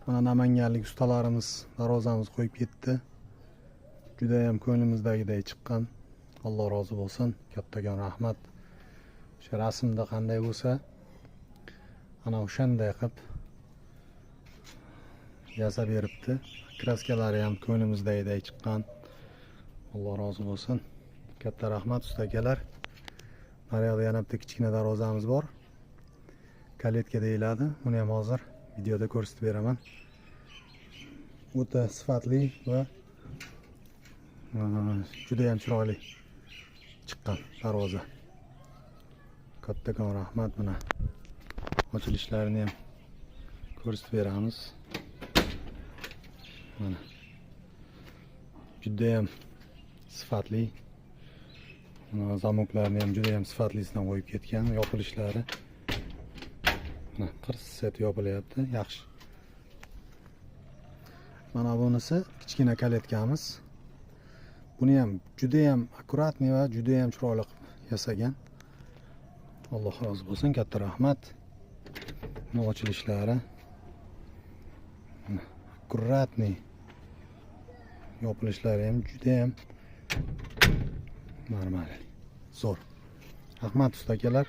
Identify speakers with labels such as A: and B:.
A: Mana, namanganlik ustalarimiz darvozamiz qo'yib ketdi. Judayam ko'nglimizdagiday chiqqan. Alloh rozi bo'lsin. Kattakon rahmat. O'sha rasmda qanday bo'lsa, ana o'shanday qilib yasab beribdi. Краска lari ham ko'nglimizdagiday chiqqan. Alloh rozi bo'lsin. Katta rahmat, usta akalar. Naryoqda yana bitta kichkina darvozamiz bor. Калитка deyiladi. Uni ham hozir videoda ko'rsatib beraman. O'ta sifatli va juda ham chiroyli chiqqan darvoza. Kattakon rahmat. Mana, ochilishlarini ham ko'rsatib beramiz. Mana. Judayam sifatli. Mana, замок larni ham juda ham sifatlisidan qo'yib ketgan, yopilishlari. Mana, qirs etib yopilyapti, yaxshi. Mana bunisi kichkina калитка miz. Buni ham juda ham аккуратный va juda ham chiroyli qilib yasagan. Alloh rozi bo'lsin, katta rahmat. Buni ochilishlari. Mana, аккуратный yopilishlari ham juda ham normal. Zo'r. Rahmat, usta akalar.